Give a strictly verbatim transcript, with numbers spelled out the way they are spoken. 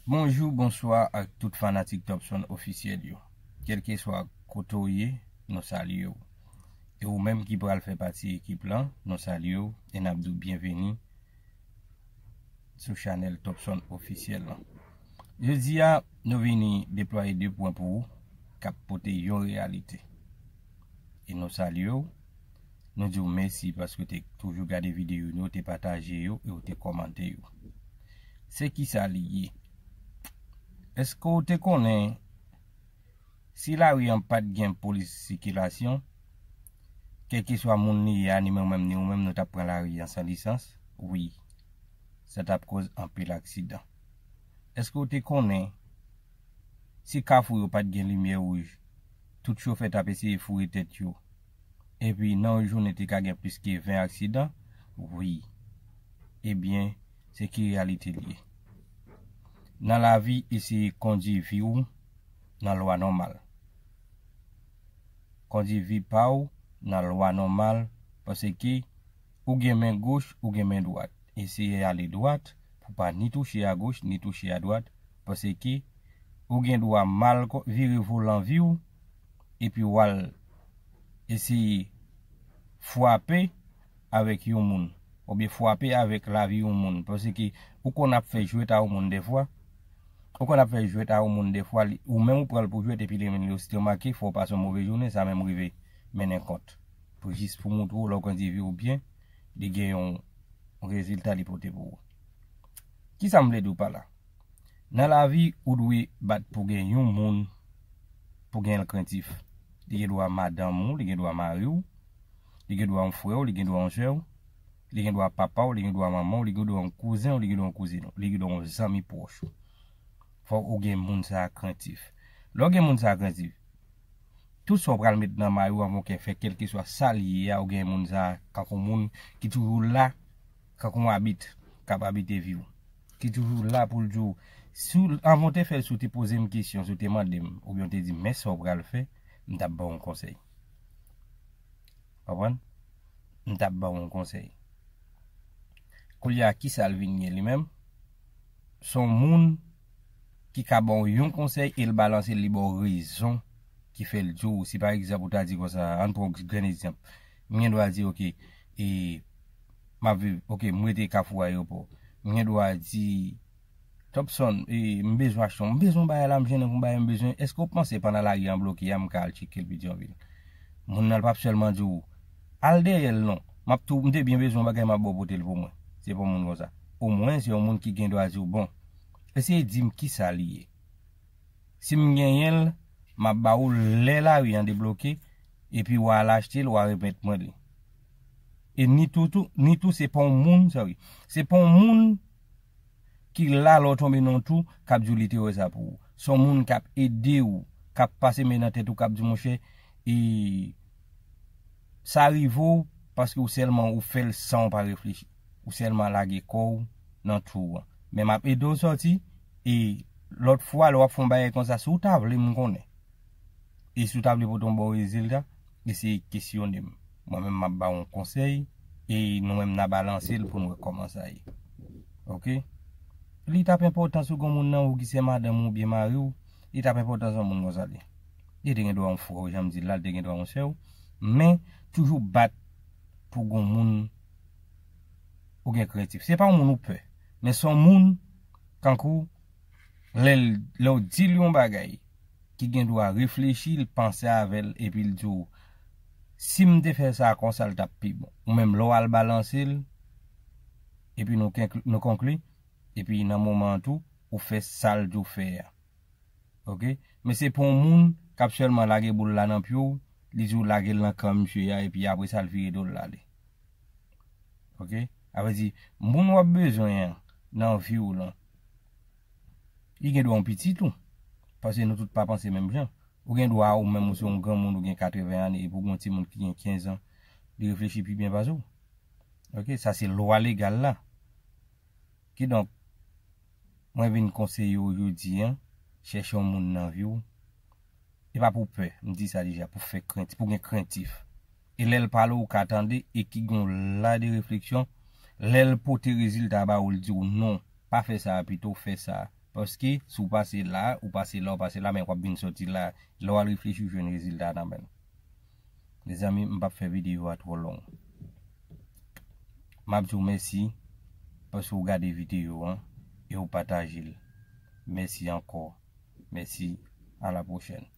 Bonjou, bonswa ak tout fanatik Topson Ofisyèl yo. Kèlkeswa kote w ye, nou salye w. E ou menm ki pral fè pati ekip lan, nou salye w e n ap di w byenveni sou chanèl Topson Ofisyèl lan. Jodi a, nou vini deplwaye de pwen pou ou k ap pote yon reyalite. E nou salye w, nou di w mèsi paske w te toujou gade videyo nou, w te pataje yo e w te kòmante yo. Se kisa li ye? Èske w te konnen si lari an pa t gen polis sikilasyon, kèlkeswa moun li ye a, ni mwen menm, ni ou menm, nou t ap pran lari an san lisans? Wi. Sa t ap koz anpil aksidan. Èske w te konnen si kafou yo pa t gen limyè wouj, tout chofè t ap eseye foure tèt yo? Epi nan yon jounen te ka gen plis ke ven aksidan? Wi. Ebyen, se ki reyalite li ye. Nan lavi, eseye kondui vi w nan lwa nòmal. Kondui vi pa w nan lwa nòmal, paske ou gen men goch, ou gen men dwat. Eseye ale dwat pou pa ni touche agoch, ni touche adwat, paske ou gen dwa mal vire volan vi w, epi w al eseye frape avèk yon moun, oubyen frape avèk lavi yon moun, paske ou konn ap fè jwèt a yon moun dèfwa, ou konn ap fè jwèt a yon moun dèfwa, ou menm ou pran l pou jwèt, epi li menm li osito make, fè w pase yon move jounen, sa menm rive mennen kont. Pou jis pou montre w, lè w kondui vi w byen, li gen yon rezilta li pote pou ou. Kisa m vle di w pa la? Nan lavi, ou dwe bat pou gen yon moun pou gen l krentif. Li gen dwa madanm ou, li gen dwa mari w, li gen dwa yon frè w, li gen dwa yon sè w, li gen dwa papa w, li gen dwa manman w, li gen dwa yon kouzen w, li gen dwa yon kouzin w, li gen dwa yon zanmi pwòch ou. Fòk ou gen moun sa a krentif. Lè w gen moun sa a krentif, tout sa w pral met nan may ou anvan w fè kèlkeswa sa l ye a, ou gen moun sa a kankou moun ki toujou la, kankou yon abit k ap abite vi w, ki toujou la pou l di w, si w, anvan w te fè l, si w te poze m kesyon, si w te mande m, oubyen w te di m, men sa w pral fè, m t ap ba w yon konsèy. Konprann? M t ap ba w yon konsèy. Koulye a, kisa l vin ye li menm? Se yon moun ki ka ba w yon konsèy e l balanse l, li ba w rezon ki fè l di w. Si pa egzanp, ou ta di konsa, ann pran yon grenn egzanp. M gen dwa di, oke, e, m ap viv, oke, m rete Kafou Ayewopò. M gen dwa di, Topson, e, m bezwen achte yon, m bezwen yon bagay la, m jennen pou yon bagay m bezwen. Èske w panse pandan lari an bloke a, m ka al tcheke l Petyonvil? Moun nan l p ap sèlman di w, al dèyè l non. M ap tou, m te byen bezwen yon bagay, m ap ba w pote l pou mwen. Se pa yon moun konsa. Omwen, se yon moun ki gen dwa di w, bon, eseye di m kisa li ye. Si m genyen l, m ap ba ou l lè lari an debloke, epi w a al achte l, w a remèt mwen li. E ni tou, tou, ni tou se pa yon moun, sa wi. Se pa yon moun ki la lè w tonbe nan yon twou, k ap di w li te wè sa pou ou. Se yon moun k ap ede w, k ap pase men nan tèt ou, k ap di, monchè, e sa rive w paske ou sèlman ou fè l san w pa reflechi. Ou sèlman lage kò w nan twou an. Men m ap ede w sòti, e lòt fwa, lè w ap fè yon bagay konsa, si w ta vle, m konnen. E si w ta vle pote yon bon rezilta, eseye kesyone m. Mwen menm, m ap ba w yon konsèy, e nou menm, n a balanse l pou n wè kòman sa ye. Oke? Li t ap enpòtan si w gen yon moun nan ou ki se madanm ou oubyen mari w, li t ap enpòtan si yon moun konsa li. Li te gen dwa yon frè w, jan m di l la, li te gen dwa yon sè w, men toujou bat pou gen yon moun ou gen krentif. Se pa yon moun ou pè, men se yon moun, kankou, lè l, lè w di l yon bagay, ki gen dwa reflechi, l panse avè l, epi l di w, si m te fè sa konsa, l t ap pi bon. Ou menm, lè w al balanse l, epi nou kenkl-, nou konkli, epi nan moman an tou, ou fè sa l di w fè a. Oke? Men se pa yon moun k ap sèlman lage boul la nan pye w, li di w lage l nan kan misye a, epi apre sa, l vire do l l ale. Oke? Sa vle di, moun w ap bezwen an nan vi w lan, li gen dwa yon pitit ou. Paske nou tout pa panse menm jan. Ou gen dwa ou menm ou se yon granmoun, ou gen katreven ane, epi w gen yon timoun ki gen kenz an, li reflechi pi byen pase w. Oke? Sa se lwa legal la. Kidonk, mwen vin konseye w jodi a, chèche yon moun nan vi w. E pa pou pè, m di sa deja, pou fè krentif, pou gen krentif. E lè l pale w, ou ka tande, e ki gen yon la de refleksyon, lè l pote rezilta ba ou, l di w non, pa fè sa a, pito w fè sa a, Paske si w pase la, ou pase la, ou pase la, men w ap vin soti la. Lè w al reflechi, w jwenn rezilta nan men l. Mezanmi, m p ap fè videyo a twò long. M ap di w mèsi paske w gade videyo an e w pataje l. Mèsi ankò. Mèsi. A la pwochèn.